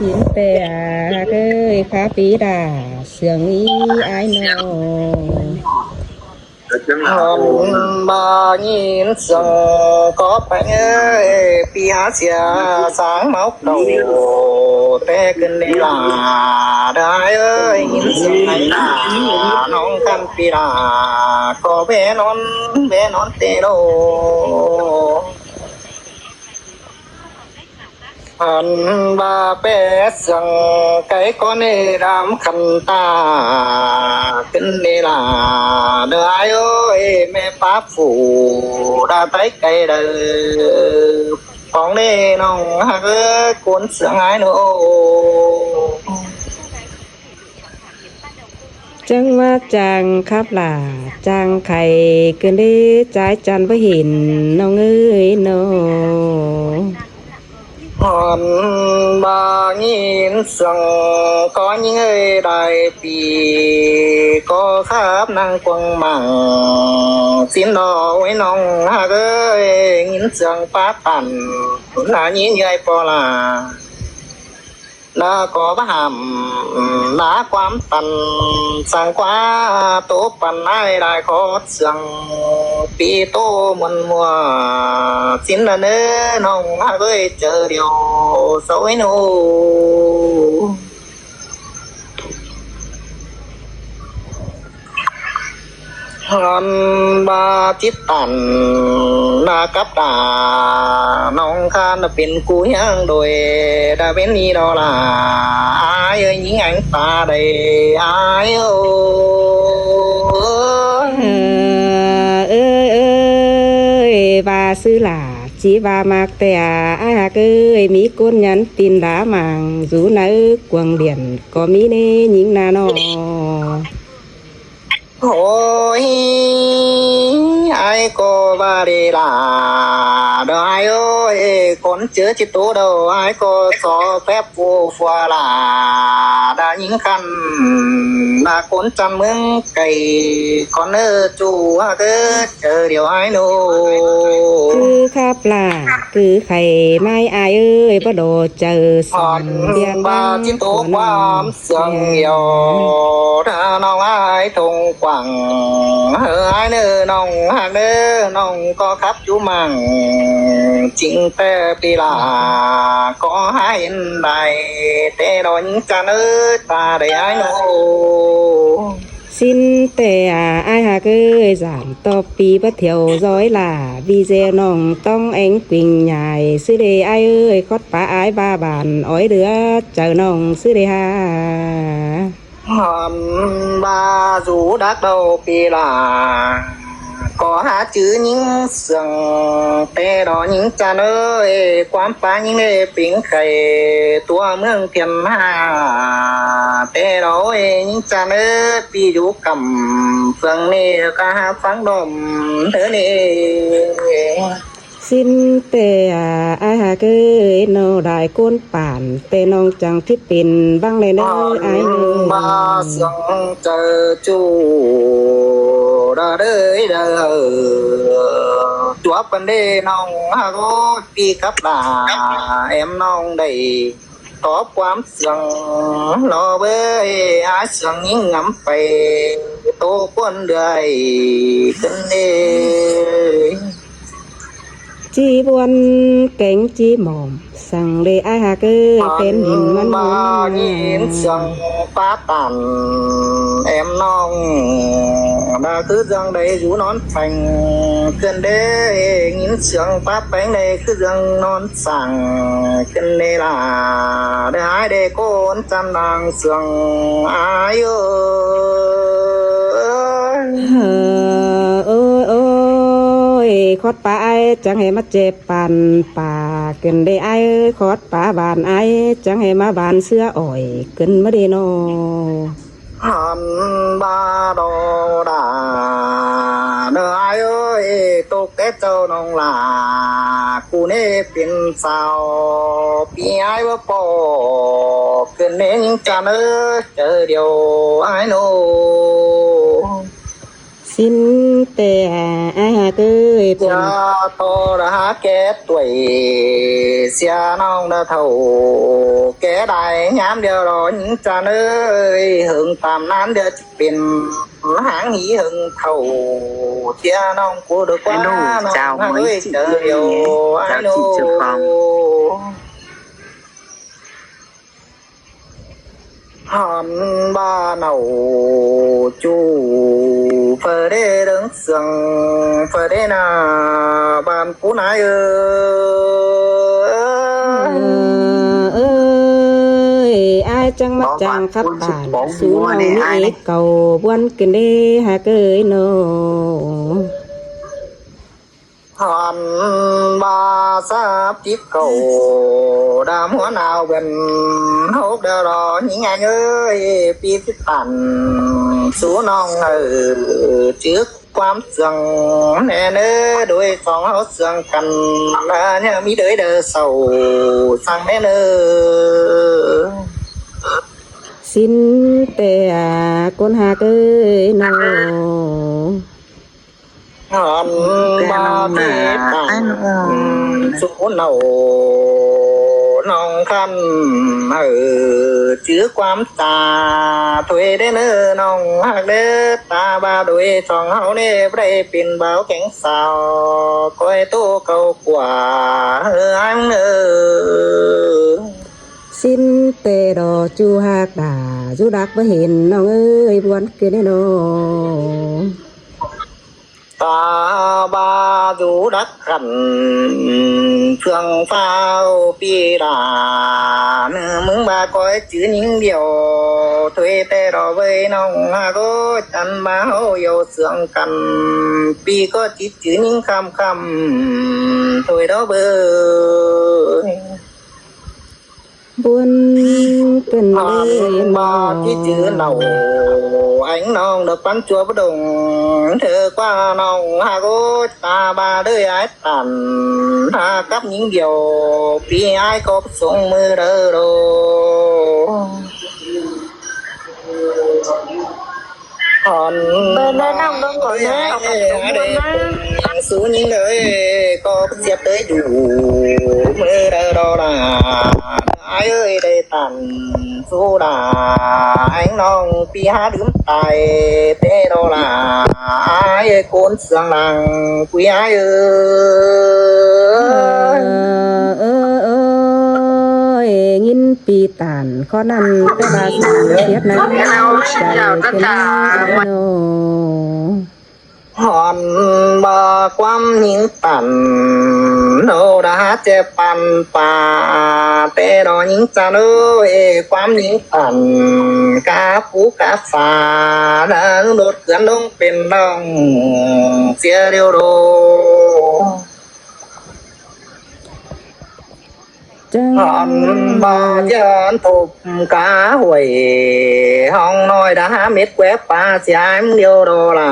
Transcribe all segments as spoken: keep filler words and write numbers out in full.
Chín tẻ ơi khá pí đà sướng ý ái nô. Hòn ba nhìn sương có bánh ơi, pi há sia sáng máu cầu. Tê cơn đi là đài ơi, nhìn sương này là nông căn pi là có bé non, bé non tê đô. Hòn ba bé sương cái con ê đám khăn ta. Cơn đi là đài ơi, mẹ pháp phủ đã thấy cái đời. Con đi nông hạc ơi, cuốn sương ái nô. Chắng ꞌmá chang khắp lả, chang khay cơn đế trái chăn với hìn nông ơi nô. Hòn ba nhìn sương có những ơi đại pì có khắp năng quang mảng. Xin đó với nông hạc ơi, nhìn sương phát tản là nhìn người po là. Đã có bá hàm, đã quám tăn, sang quá tố păn ai đại khó sương, pi tô muôn mùa, xin là nế nông hạc ơi, chớ điều xấu ấy nô. Hòn ba chít tản na cắp đà, nông khan là pên cú hiang đôi, đã bên đi đó là ai ơi, những anh ta đây ai ơi. Ơi ơi, ba sư là chỉ ba mạc tẻ ai hạc ơi, mí cốn nhắn tin đá mạng, dù nãy quảng điện có mí nê những na nô. Ôi, ai có ba đi là đó ai ơi, con chớ chỉ tố đâu, ai có so phép vô phua là đã những khăn là con chăn mướn cày con ơ chủ ha cứ chớ điều ai nô. Cứ khắp là cứ khay mai ai ơi, bắt đầu chớ sòn điện ba chỉ tố quám sương nhiều. Đã nông ai thông quảng, hơ ai nơ nông hạc nơ nông có khắp chú mạng. Chính tê pi là có hai hiện đại, tê đó những cha nơ ta đây ai nô. Xin tẻ ai hạc ơi, giản to pi bắt theo dõi là video nông tông anh quỳnh nhài sư lê ai ơi, khót pá ai ba bàn ói đứa chào nông sư lê ha. Hòn ba rú đắc đầu pi là có há chứ những sương tê đó những cha nơ ê quán pá những ê pính khay tua mương thiên hà tê đó ê những cha nơ pi rú cẩm phương nê ca há pháng đom thơ nê. Xin tẻ ai hạc ơi, nô đại côn bản tê nông chẳng thiếp pin băng lên ơi ai ơi. Ba sương chớ chủ đã đơi đã hờ chúa phần đê nông hạc ơi, pi cắp là em nông đẩy có quám sương lo bơi ai sương những ngắm phải tô quân đời cơn đê. Chí buôn kéng chí mỏm, săng lê ai hạc ơi, pên đin măn ba nhìn sương pá tản em nông. Đã cứ dâng đầy rú nón phành, cơn đê nhìn sương pá phành đây cứ dâng nón sàng, cơn đê là đê ai đê côn chăn đang sương ai ơi. Ơ, ơi ơi, khót pá ai chẳng hề mắc chếp. Păn pá cơn đê ai ơi, khót pá bàn ai, chắng hê má bàn sứa ỏi cơn má đê nô. Hòn ba đô đà, nơ ai ơi, tô kết châu nông là, cú nê pin sao, pi ai bơ pô, cơn nê những cha nơ, chớ điều ai nô. Sín ꞌtẹ ải ꞌhặc ơi, sia ꞌtọ đa hák ké tuổi, sia ꞌnọng đa thảu ké đai ꞌnhám điêu lo ꞌnhính ꞌchăn ơi, hơng tam ꞌnán điêu ꞌchí pên háng hí hơng thảu, sia ꞌnọng ꞌcọ đa ꞌquá ꞌnọng ꞌhặc ơi, chào chị Trường Phong. Hẳn ꞌva nảu ꞌchu phai đé ꞌlớng sương, phai đé ꞌna ꞌvan pú nái ơi. Ơi, ải chắng ꞌmặc chắng khắp bản, sú ꞌnọng ꞌmí ế cảu ꞌbuôn kin đé ꞌhặc ơi ꞌnớ. Hẳn ꞌva sắp tiếp cảu đam hua nao bươn hốc đa lo ꞌnhính ải ơi, ꞌpi phít tản sú ꞌnọng ꞌnớ, chứ ꞌquám sương ꞌnẹ ꞌnớ, đuối song ꞌháu sương căn, ꞌna ꞌnhá ꞌmí đới đa sảu săng ꞌnẹ ꞌnớ. Sín ꞌtẹ ải ꞌcốn ꞌhặc ơi ꞌnớ. Hẳn ꞌva ꞌpi tản sú nảu ꞌnọng khăn hảư chứ ꞌquám ta thuê đé ꞌnớ ꞌnọng ꞌhặc đé, ta ꞌva đuối song ꞌháu ꞌnẹ báu đảy pên báo kéng sao, ꞌcoi ꞌtố cảu ꞌquá ꞌhứ ải ꞌnớ. Sín ꞌtẹ lo ꞌchu ꞌhặc đa dú đắc báu hên ꞌnọng ơi, ꞌbuôn kin đé ꞌnớ. Ta ꞌva dú đắc khăn phương phao ꞌpi đa, ꞌnớ ꞌmứng ꞌva ꞌcoi chứ ꞌnhính điêu thuê ꞌtẹ lo ꞌvới ꞌnọng ꞌhặc ơi, chăn ꞌva ꞌháu dú sương căn, ꞌpi ꞌcọ ꞌchí chứ ꞌnhính khăm khăm thuê lo ꞌvới. ꞌBuôn kin hẳn đé ꞌva ꞌnớ. Ꞌchí chứ nảu ải ꞌnọng đa păn ꞌchua báu đông, ꞌtẹ ꞌquá ꞌnọng ꞌhặc ơi, ta ꞌva đới ải tản ꞌhặc cắp ꞌnhính điêu, ꞌpi ải ꞌcọ sông ꞌmự đaư đô. Hẳn ꞌva đuối ải ꞌnớ, sú ꞌnhính ơi, ꞌcọ siết đới đủ ꞌmự đaư đô đa. Ải ơi, đảy tản sú đa, ải ꞌnọng ꞌpi hák đưm tai ꞌtẹ đô đa. Ải ơi, ꞌcốn sương lăng ꞌpi ải ơi. Ơ, ơ, ơi, ꞌnhính ꞌpi tản ꞌcọ ꞌnặn ꞌtẹ ꞌva sương siết ꞌnặn, chảu kin đé ꞌnớ. Hẳn ꞌva ꞌquám ꞌnhính tản ꞌnớ đa hák ꞌchẹ păn pa ꞌtẹ lo ꞌnhính ꞌchăn ơi, ꞌquám ꞌnhính tản cá pú cá pha, ꞌnớ đột cướn ꞌlống pên ꞌlọng sia điêu đô. Hẳn ꞌva ꞌchớ thộp cá huổi hong ꞌnọi đa hák mết ꞌqué pa sia ꞌmứng điêu đô đa.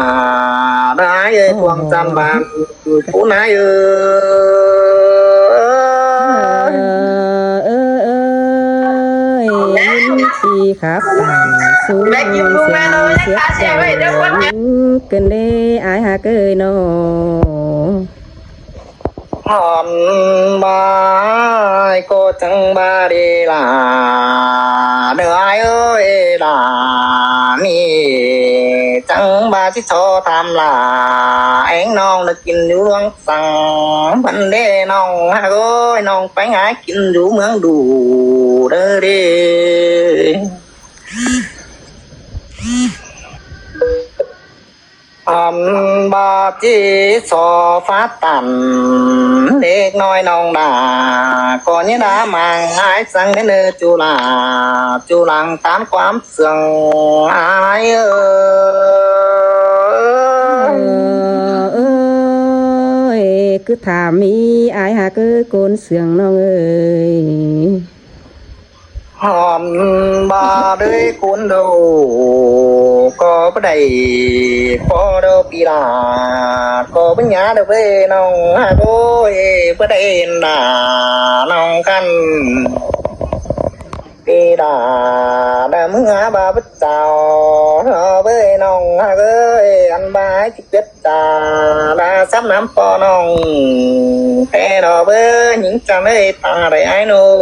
Đa ải ơi, cuông chăn bản pú nái ơi. Ơ, ơ, ơi, ꞌnhính ꞌpi khắp bản sú ꞌnọng siết siết ꞌnhính kin đé ải ꞌhặc ơi ꞌnớ. Hẳn ꞌva ải ꞌcọ chắng ꞌva đi đa, đaư ải ơi đa, ꞌnị chắng ꞌva ꞌchí so tham đa, ải ꞌnọng đa kin dú ꞌluống săng, băn đé ꞌnọng ꞌhặc ơi, ꞌnọng pay ải kin dú ꞌmướng đủ đaư đế. Hẳn ꞌva ꞌchí so phát tản đếc ꞌnọi ꞌnọng đa, ꞌcọ ꞌnhá đa mang ải săng ꞌnớ ꞌnớ ꞌchu đa, ꞌchu lăng tán ꞌquám sương ải ơi. Ơ, ơ, ơi, cứ tham ꞌmí ải ꞌhặc ơi, ꞌcốn sương ꞌnọng ơi. Hẳn ꞌva đới ꞌcốn đô ꞌcọ báu đảy ꞌpo đô ꞌpi đa, ꞌcọ báu nhá đô ꞌvới ꞌnọng ꞌhặc ơi, báu đảy đa ꞌnọng căn. Đi đà, đà mứng á ba bứt chào, nó với nòng hạc ơi, ăn ba ái chích biết chà, đà sắp nắm po nòng, té đó với những chàng đây ta đẩy ái nô.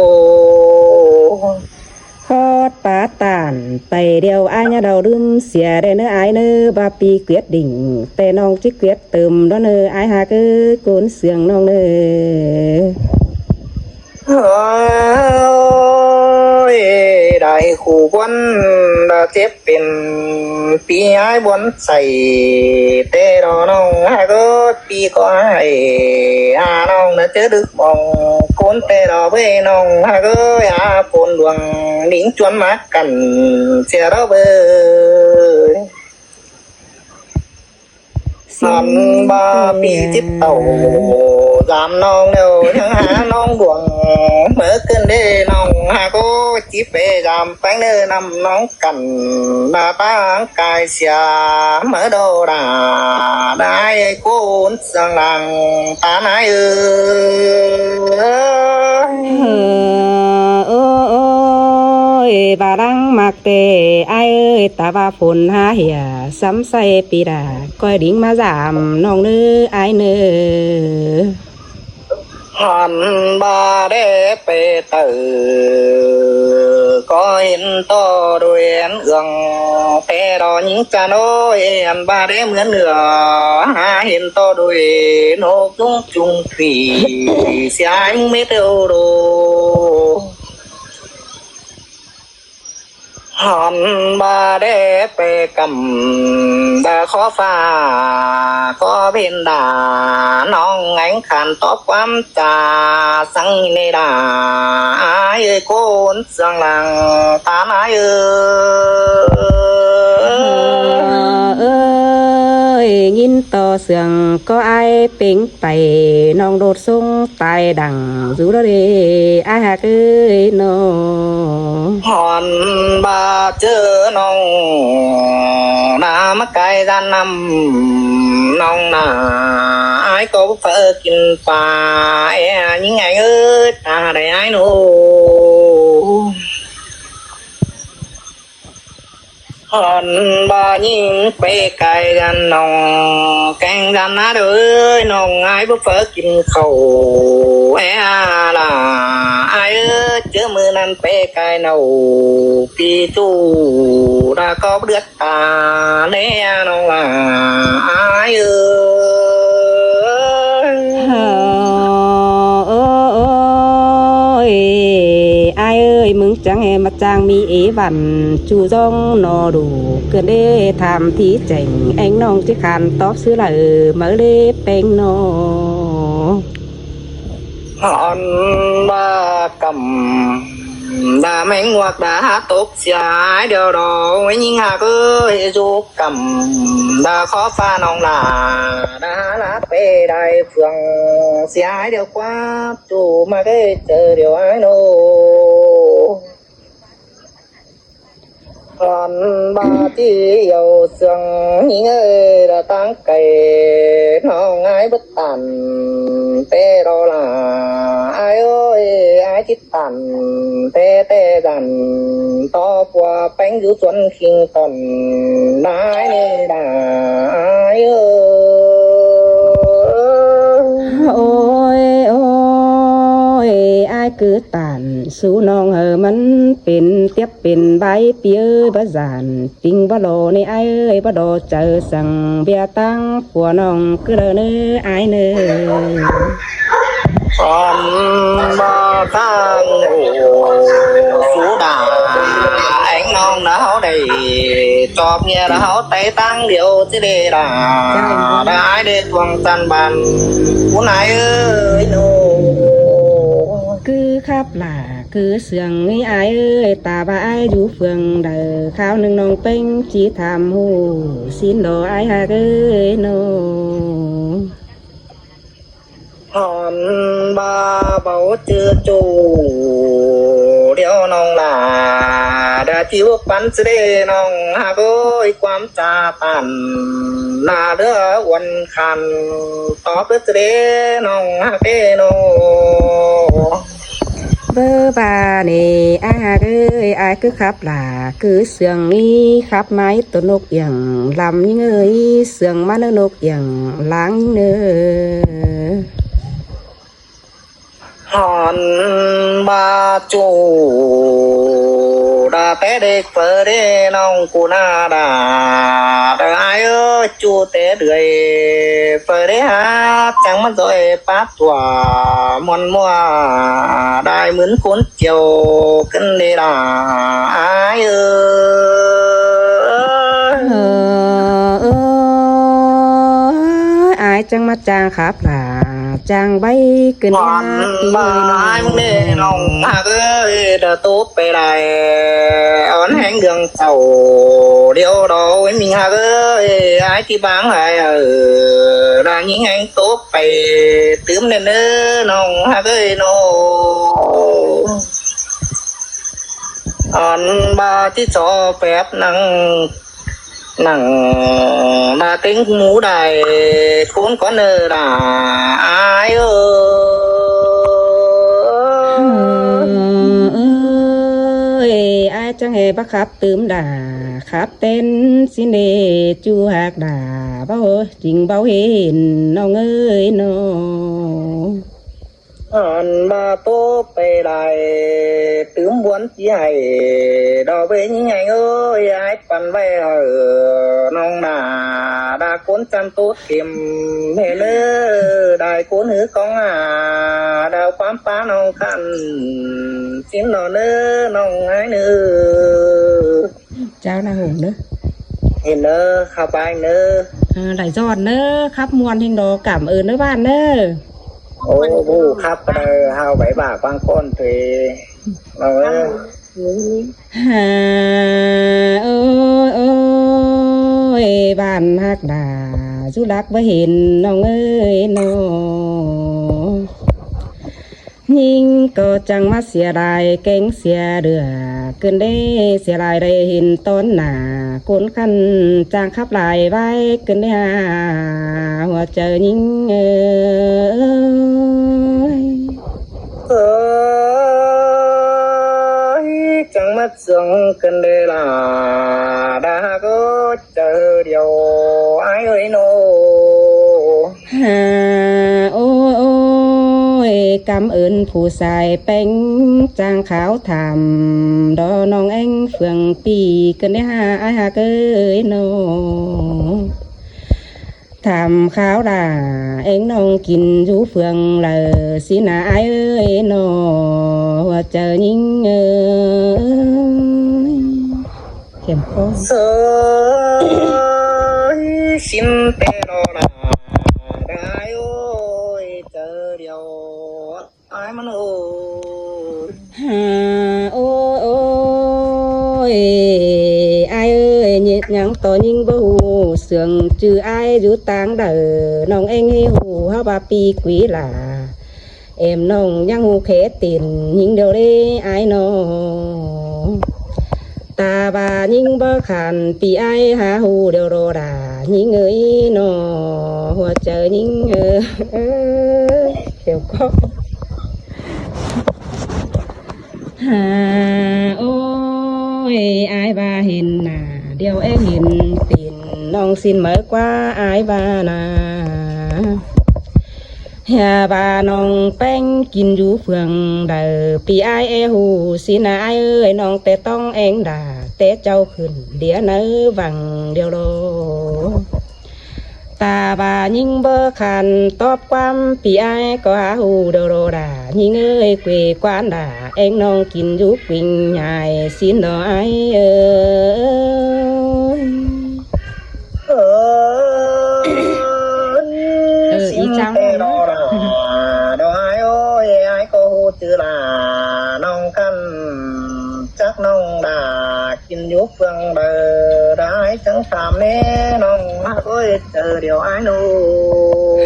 Khót pá tản, pay điêu ái nhá đầu đưm, sia đe nớ ái nớ, ba pi quyết định, té nòng chích quyết tùm, đó nớ ái hạc ơi, cốn sương nòng nớ. Ôi, đại khu quân đã tiếp pên pi ái buôn chảy, té đó nòng hạc ơi, pi có hại, à, nòng đã chớ được mong, cốn té đó với nòng hạc ơi, à, cốn luồng lính chuôn mát cắn, xe đó với. Hẳn ba pi chip tàu, dám nòng nêu, nhăng há nòng đuông, mớ cơn đê nòng hạc ơi, chip bê dám pánh nơ năm nòng cắn, đa ta hăng cai sia, mớ đô đà, đa ai cốn sương làng, ta nái ơi. Ơ, ơ, ơi, ba đang mạc tê, ai ơi, ta ba phôn há hỉa, sắm say pi đà, coi đính má dám, nòng nớ, ai nớ. Hẳn ba đe pê tờ, có hên to đôi én ương, té đó những cha nôi, hẳn ba đe mướn nửa, há hên to đôi nô chung chung thủy, sia anh mết ô đô. Hòn ba đe pê căm, đa khó pha, có bên đà, nòng anh khăn tóp quắm cha, săng nê đà, ai ơi cốn sương làng, ta nái ơi. Ơi, nhìn to sương, có ai pính pay, nòng đột sung tai đẳng, dù đó đi, ai hạc ơi nô. Hòn ba chớ nòng, đa mắc cái gian năm, nòng nà, ai có phở kinh pà, e, những anh ơi, ta đây ai nô. Hòn ba nhìn pê cai gian nòng, keng gian ná đôi, nòng ai bố phở kinh khẩu, e, à, là ai ơi, chớ mưa năn pê cai nầu, pi chu, đa có đứa ta, nê, nòng là ai ơi. Ơ, ơ, ơi, ai ơi, mứng chăng e, mà chăng mi ế vặn, chu dòng nó đủ, cơn đê tham thí chảnh, anh nòng chứ khăn tóp xứ lợi, mớ lê peng nó. Hòn ba căm, đa meng hoặc đa há tốc sia ai điều đó, với những hạc ơi, dù căm, đa khó pha nòng là, đa há lá pê đại phương, sia ai điều quá, chu mà cái chờ điều ai nô. Hòn ba tí yêu sương, những ơi, đa tăng cày, nòng ai bất tản, pê đó là, ai ơi, ai chít tản, pê pê dặn, to qua pánh dữ xuân khinh tòn, nái nê đà, ai ơi. Ôi, ôi, ai cứ tản, su nòng hờ mắn, pên tiếp pên bái, pi ơi, bá dặn, Pính bá lô nê ai ơi, bá đô chaư săng bia tăng, pua nòng cứ đơ nơ ai nơ. Con ba tăng ổ sú đà, anh nòng đã háo đẩy, chọp nghe đã háo tay tăng điệu chứ đê đà, đã ai đê tuồng chăn bàn, cún ai ơi nô. Cứ khắp lạ, cứ sương ý ai ơi, ta ba ai dú phương đờ, kháo nưng nòng pêng, chí tham hù, xin đô ai hạc ơi nô. Hòn ba báu chư chủ, điêu nòng là, đã chiếu bắn sư đê nòng hạc ơi, quán trà tản, là đứa uốn khăn, tó bớt sư đê nòng hạc ê nô. Bơ Ơ, ꞌva ꞌnị ải ꞌhặc ơi, ải ꞌcứ khắp lả ꞌcứ sương ꞌmí khắp ꞌmái tô ꞌnộc iếng lăm ꞌnhính ơi, sương ꞌmắn ꞌnớ ꞌnộc iếng láng ꞌnhính ơi. Hòn ba chu đa té đếc phơ đế ꞌnọng cu na đa, đa ải ơi, chu té đưới phơ đế hák chắng ꞌmắn ꞌdội pát tua ꞌmuôn ꞌmua đai ꞌmứn cốn chiêu ꞌcứn đế đa ải ơi. Ơ, ơ, ải chắng ꞌmắn chang khắp lả chang bay ꞌcứn đế hák ꞌti ơi ꞌnọng. Ải ꞌmắn ꞌnị ꞌnọng ꞌhặc ơi, đa tốp pay lai ón ꞌhéng đường sau điêu đó ꞌmí ꞌhặc ơi, ải ꞌti báng lai ơ, đa ꞌnhính ꞌhéng tốp pay tứm ꞌnê ꞌnớ ꞌnọng ꞌhặc ơi ꞌnọng. Ón ba ꞌti so phép nẳng nẳng đa ꞌtếng mú đai khốn có nơ đa ải ơi. Ơi, ải chắng ꞌhê báu khắp tứm đa, khắp ꞌtến ꞌsịn đế ꞌchu ꞌhặc đa, báu chính báu hên ꞌnọng ơi ꞌnọng. Ón ba tốp pay lai tứm ꞌmuôn ꞌchí hảy đó báu ꞌnhính ꞌhéng ơi, ải păn ꞌvạy hảư ꞌnọng đa, đa cốn chăn tốp kiêm hên ꞌnớ, đai cốn hứ cóng a, đa ꞌquám pá ꞌnọng khăn ꞌsịn đó ꞌnớ ꞌnọng ải ꞌnớ. Chao na hủng ꞌnớ. Hên ꞌnớ, khắp ải ꞌnớ. Ơ, đảy dọn ꞌnớ, khắp ꞌmuôn ꞌhéng đó, cảm ơn ꞌnớ ꞌvan ꞌnớ. Ô, ꞌhụ khắp ꞌnớ, hao báu bả quang con thuế. Ơ. Hả, ôi, ôi, ꞌvan ꞌhặc đa, dú lắc báu hên ꞌnọng ơi ꞌnọng. ꞌNhính ꞌcọ chắng ꞌmá sia lai kéng sia đưa, ꞌcứn đế sia lai đảy hên tón nả cốn khăn chang khắp lai ꞌvạy ꞌcứn đế hả, hua chaư ꞌnhính ơi. Ơi, chắng ꞌmá sương ꞌcứn đế lả, đa ꞌhặc ơi, chaư điêu ải ơi ꞌnọng. Hả, ôi, ôi, cảm ơn phủ sai péng chang kháo tham đó ꞌnọng ꞌéng phường pi ꞌcứn đế hả ải ꞌhặc ơi ꞌnọng. Tham kháo đa ꞌéng ꞌnọng kin dú phường đa ꞌsịn ải ơi ꞌnọng, hua chaư ꞌnhính ơi. Kiểm con. Sới xin tê lo đa, đa ải ơi, chaư điêu ải ꞌmắn ơi. Hả, ôi, ôi, ải ơi, ꞌnhắng ꞌto ꞌnhính báu ꞌhụ sương ꞌchư ải dú ꞌtáng đaư, ꞌnọng ꞌéng ꞌhế ꞌhụ háo ba pi quí lả. Em ꞌnọng ꞌnhắng ꞌhụ khé tin ꞌnhính điêu đế ải ꞌnọng. Ta ba ꞌnhính báu khăn pi ải hả ꞌhụ điêu đo đa ꞌnhính ơi ꞌnọng, hua chaư ꞌnhính ơi. Kiểu con. Hả, ôi, ải ba hên nả điêu ꞌéng hên tin ꞌnọng xin máư ꞌquá ải ba nả. Hả, ba ꞌnọng péng kin dú phường đaư pi ải ꞌhế ꞌhụ ꞌsịn ải ơi, ꞌnọng té ꞌtóng ꞌéng đa té chaư khửn đĩa ꞌnớ văng điêu đo. Ta ba ꞌnhính báu khăn tóp ꞌquám pi ải ꞌcọ hả ꞌhụ điêu đo đa ꞌnhính ơi, quê quán đa ꞌéng ꞌnọng kin dú quỳnh ải ꞌsịn đó ải ơi. Ơ, ơ, ꞌí xin chao tê ꞌnọng ꞌnớ. Lo đa, đa ải ơi, ải ꞌcọ ꞌhụ ꞌchư lả ꞌnọng khăn chắc ꞌnọng đa kin dú phường đaư, đa ải chắng tham ꞌnê ꞌnọng ꞌhặc ơi, chaư điêu ải ꞌnọng.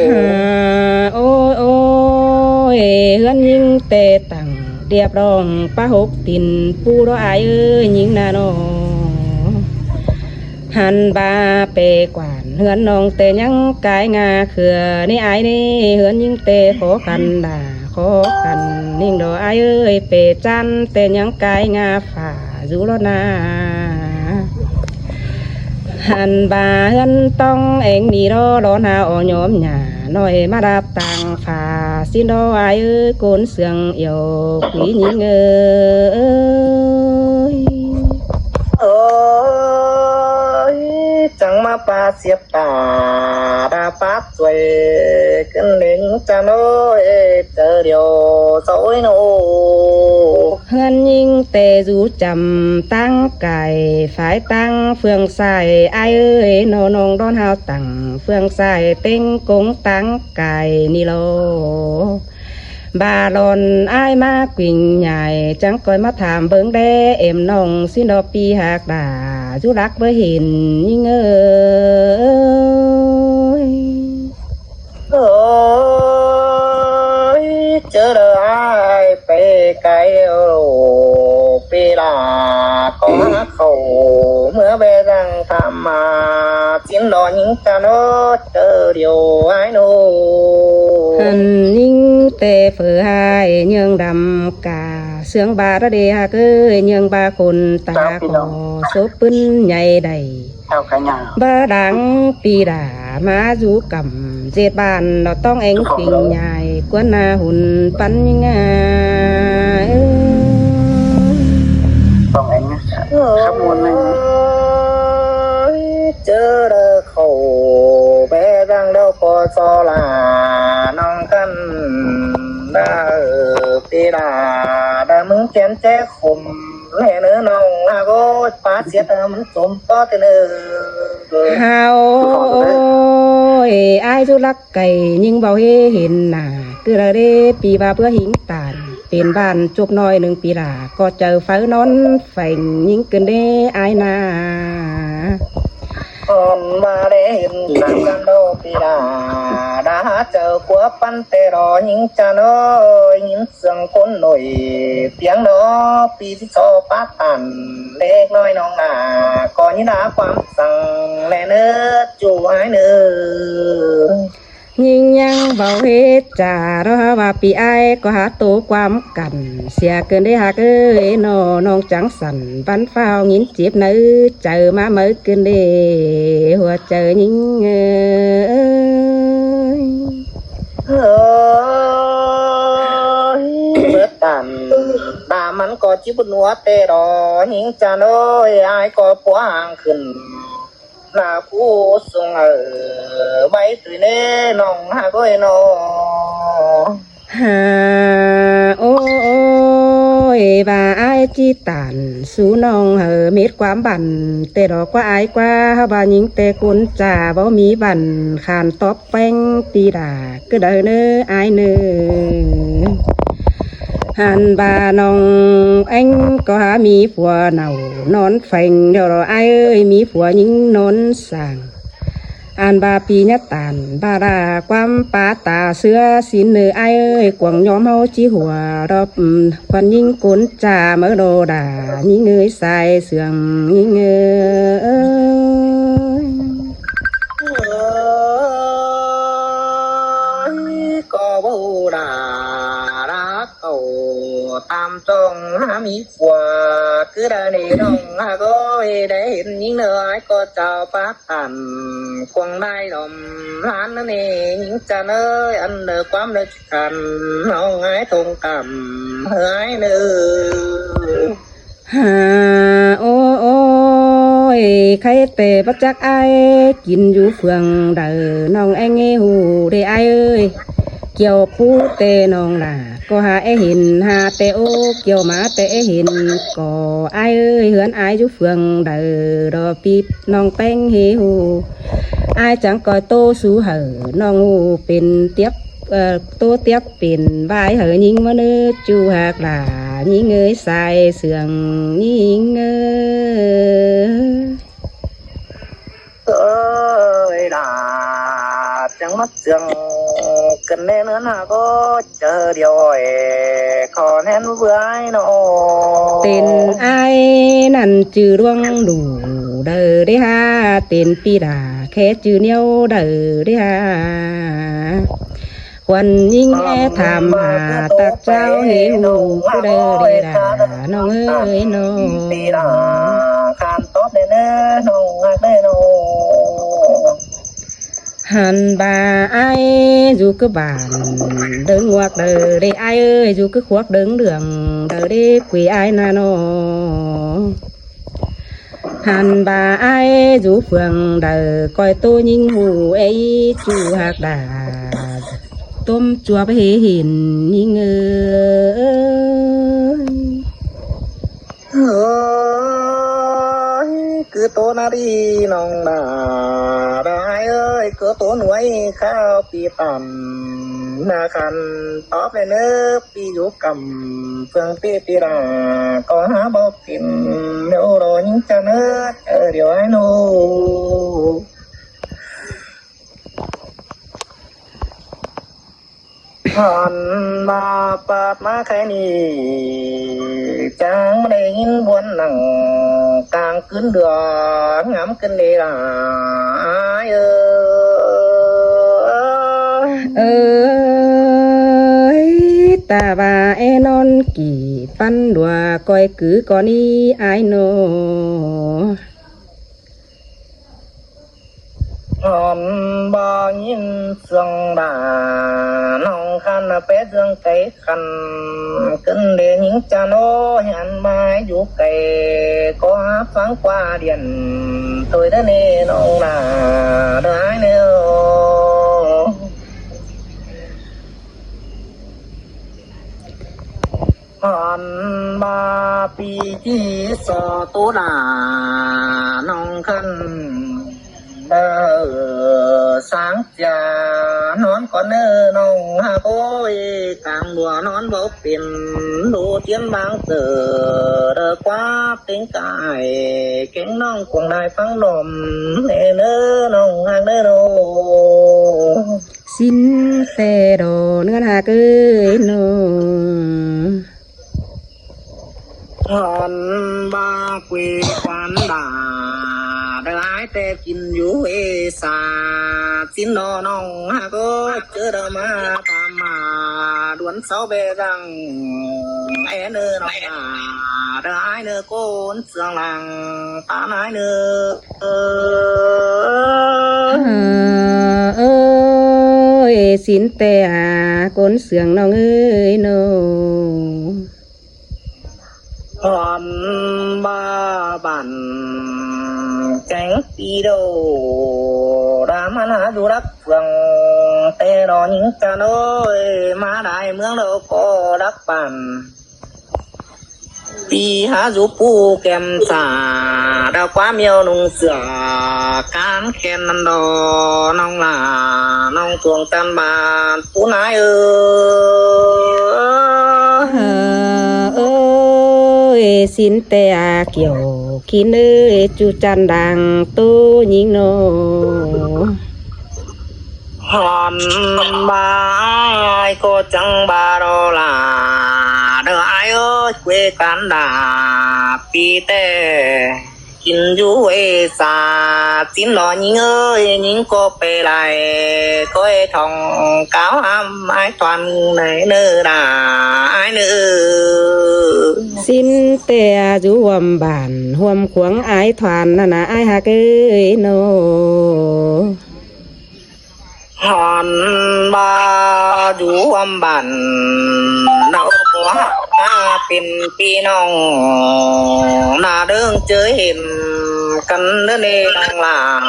Hả, ôi, ôi, ꞌhướn ꞌnhính té tẳng điệp lòng pá hốc tin ꞌpú đó ải ơi, ꞌnhính nả ꞌnọng. Hăn ba pê quản ꞌhướn ꞌnọng té ꞌnhắng cai ngả khưa ꞌnị ải ꞌnị, ꞌhướn ꞌnhính té khó khăn đa Khó khăn ꞌnịnh đó ai ơi, pê chăn tê nhăng cái ngà phả dú ló na. Hẳn bà hươn tong eng ni đó, đó na ó nhóm nhà nói mà đạp tàng phả xin đó ai ơi, cốn sương yêu quý nhính ơi. Ơi, chẳng mà bà siết ta đã phát xuôi cơn đến cha nô ê, chớ điều dối nô. Hươn nhính tê dú chăm tăng cải, phái tăng phương sai ai ơi, nô nông đón hao tặng phương sai tinh cúng tăng cải ni lô. Bà lòn ai má quỳnh nhài, chẳng coi má tham bướng đế, em nông xin đó pi hạc đà, dú lắc với hình nhính ơi. Ơi, chớ đờ ai pê cái ô, pê là có khẩu, mưa bé răng tham mà, xin đó những cha nó chớ điều ai nô. Hẳn nhính tê phở hai, nhường đầm cả, sướng ba đó đi hạc ơi, nhường ba khôn ta có số pưn nhảy đẩy. Ba đáng pi đà má dú cẩm, dệt bàn nó tong eng phing nhai, cuốn na hùn pắn nhính à. Tong eng khắp muôn này. Ơi, chớ đờ khẩu bé răng đâu có so là nong căn đa pi đà đa mứng chén chế khùm. Lẽ nớ nong hạc ơi, pá siết mứng tôm tó tê nơ. Hao ơi, ai dú lắc cày nhính bảo hê hên nà, cứ đa đê pi ba bữa hính tàn, pên bàn chụp nói nưng pi đà, có chầu pháo nón phành nhính cơn đê ai nà. Hòn ba đê hên nà căn đô pi đà, đa há chầu của păn tê đó nhính cha nô, nhính sương cốn nổi tiếng đó, pi tí so pá tàn, lễ nói nong nà, có như đã quán săng, lẽ nơ, chủ ai nơ. Nhính nhăng bảo hê chả đó, há ba pi ai, có há tô quám cắn, sia cơn đê hạc ơi, nô nông trắng sẵn, bắn pháo nhính chếp nơ, chầu má mơ cơn đê, hùa chầu nhính ơi. Ơi, bớt tàn, đa mắn có chip bút nua tê đó, nhính cha nô, ai có pua hàng khửn. Là phú sung ở bái tui nê nong hạc ơi nô. Hà ô ơi, ba ai chi tản, sú nong hở mết quám bắn, tê đó qua ai qua, hả ba nhính tê cốn chả, bó mí bắn, khàn tóp peng pi đà, cứ đơ nơ ai nơ. Hẳn ba nong eng có há mí phua nau, nón pheng, đó đó ai ơi, mí phua nhính nón sàng. Ăn ba pi nhá tản, ba đa quám pá ta sứa xin nơ ai ơi, quảng nhóm hâu chi hùa, đó, ừm, quan nhính cốn chả mớ đồ đà, nhính ơi sai sương, nhính ơi. Ơi, có bố đà, đà cầu tam trong há mí phua, cứ đa đi đông há có đa hên nhính nơ ai có chào pá tản, quảng đai đom hán nơ nê, nhính cha nơ, ăn đơ quám đơ chít khăn, hông ai thông cảm, hơi nơ. Hà ô ơi, khay tê bắt chắc ai, kin dú phường đờ, nong eng ê hù đê ai ơi. Kiều pú tê nong đà, có há ê hên, há tê ô, kiều má tê ê hên, có ai ơi, hướn ai dú phường đờ, đó pip nong peng hê hù. Ai chắng coi tô sú hở, nong hù pên tiếp, ờ, tô tiếp pên vai hở nhính mơ nơ chu hạc đà, nhính ơi sai sương, nhính ơi. Ơi đà, chắng mắt sương, cần nên nó là có chờ điều hỏi, khó nên với nó. Tên ai năn chư đuông đủ đờ đê ha, tên pi đà khé chư niêu đờ đê ha. Quăn ꞌnhính é tham hả tặc cháo hế ꞌhụ ꞌcứ đaư đi đa ꞌnọng ơi ꞌnọng. Khăn tóp đê ꞌnớ ꞌnọng ꞌnớ ꞌnọng. Hăn ꞌva ải dú ꞌcứ bản đơng ꞌnguặc đaư đê ải ơi, dú ꞌcứ khuốc đơng lương đaư đê quê ải ꞌna ꞌnọ. Hăn ꞌva ải dú phường đaư ꞌcoi ꞌtố ꞌnhính ꞌhụ é ꞌchư ꞌhặc đa ꞌtốm chuốp hế hên ꞌnhính ơi. Ơi, ꞌcứ ꞌtố ꞌnạ đi ꞌnọng đa, đa ải ơi, ꞌcứ ꞌtố nuối kháo pi tẳn ꞌna khăn tóp đê ꞌnớ. Pi dú căm phường pi pi đa ꞌcọ hák báu pên ꞌnéo đo ꞌnhính ꞌchạ ꞌnớ, ơ điêu ải ꞌnớ. Hăn ꞌva ꞌpặp ꞌmá khay ꞌnị chắng đảy ꞌnhính buôn nẳng cang ꞌcứn đưa ngắm ꞌcứn đê đa ải ơi. Ơi, ta ꞌva é ꞌnón kỉ ꞌphắn đua ꞌcoi cứ ꞌcọ ꞌnị ải ꞌnọ. Hăn ꞌva ꞌnhính sương đa ꞌnọng khăn pé sương cáy khăn ꞌcứn đê ꞌnhính ꞌchạ ꞌnớ. Hăn ꞌva dú cáy ꞌcọ hák phắng ꞌquá điện thôi ꞌnớ ꞌnị ꞌnọng đa, đa ải ꞌnớ. Hăn ꞌva pi ꞌchí so ꞌtố đa ꞌnọng khăn đaư sáng sia ꞌnón ꞌcọ ꞌnớ ꞌnọng ꞌhặc ơi, cang đua ꞌnón báu pên, đu tiên bang tơ đaư ꞌquá têng cai kéng ꞌnọng cuông lai phắng lom ꞌnớ ꞌnọng ꞌhặc ꞌnớ ꞌnọng. Sín ꞌtẹ đo ꞌnướng ꞌhặc ơi ꞌnọng. Hăn ꞌva quê quán đa đaư ải ꞌtẹ kin dú ê sa, sín ꞌnọ ꞌnọng ꞌhặc ơi, ꞌchớ đaư ꞌmá tham ꞌmá đuôn sáu ꞌbe răng é ꞌnớ ꞌnọng đa, đaư ải ꞌnớ ꞌcốn sương lăng tán ải ꞌnớ. Ơ, ơi, sín ꞌtẹ ꞌcốn sương ꞌnọng ơi ꞌnọng. Hăn ꞌva bản chén pi đâu đa ꞌmắn hák dú đắc phường ꞌtẹ đo ꞌnhính ꞌchạ ꞌnớ, ꞌmá đai ꞌmướng đâu ꞌcọ đắc bản. Pi hák dú ꞌpú kem sa đa ꞌquá ꞌmiêu nung sửa cán khen ꞌnặn đo ꞌnọng đa, ꞌnọng cuông ꞌtan bản ꞌpú ꞌnái ơ. Ơ, ơi, sín ꞌtẹ kiẻo kin ơi, ꞌchu ꞌchăn đang ꞌtố ꞌnhính ꞌnọ. Hăn ꞌva ải ꞌcọ chắng ꞌva đo đa, đaư ải ơi, quê cán đa pi ꞌtẹ kin dú ê sa, sín ꞌnọ ꞌnhính ơi, ꞌnhính ꞌcọ pê lai ꞌcoi thong cáo hăm ải Thoan ꞌnị ꞌnớ đa ải ꞌnớ. Sín ꞌtẹ dú ꞌhuôm bản ꞌhuôm khuống ải Thoan ꞌnặn ꞌna ải ꞌhặc ơi ꞌnọng. Hăn ꞌva dú ꞌhuôm bản ꞌnọ ꞌcọ hák ꞌmá pên pi ꞌnọng ꞌna, đơng ꞌchớ hên căn ꞌnớ ꞌnị ꞌnọng đa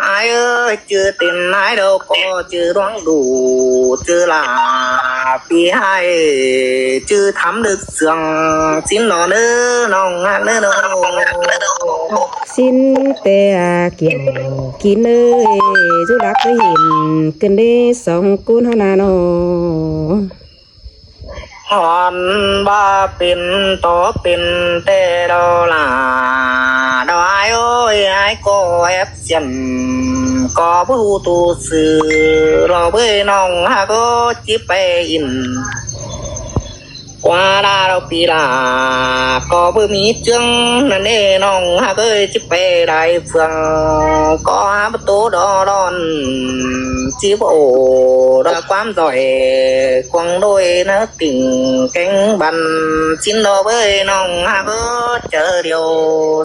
ải ơi, ꞌchư tin ải đâu ꞌcọ ꞌchư ꞌluống đủ ꞌchư đa pi ải ꞌchư thắm đứt sương sín ꞌnọ ꞌnớ ꞌnọng ꞌhặc ꞌnớ ꞌnọng. Sín ꞌtẹ kiẻo kin ơi, dú đắc ꞌtớ hên kin đế song ꞌcốn ꞌháu ꞌna ꞌnọng. Hăn ꞌva pên tó pên ꞌtẹ đo đa, đo ải ơi, ải ꞌcọ ép siên ꞌcọ báu ꞌhụ tu sư lo bới ꞌnọng ꞌhặc ơ, ꞌchí pay in Qua đa đau pi la, ꞌcọ báu ꞌmí ꞌchương ꞌnặn ê ꞌnọng ꞌhặc ơi, ꞌchí pay đại phường ꞌcọ hák báu tô đo đon, ꞌchí báu ổ đo ꞌquám ꞌdọi cuông đôi ꞌnớ tỉnh kéng băn. ꞌSịn đo ꞌvới ꞌnọng ꞌhặc ơi, chơ điêu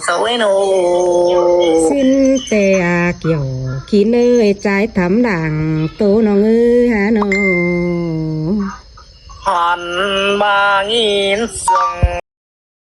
sau ê nô. ꞌSịn ꞌtẹ a Kiẻo Kín ơi, ꞌchái thắm lảng tô ꞌnọng ơi hả nô. Hòn ba nghìn sương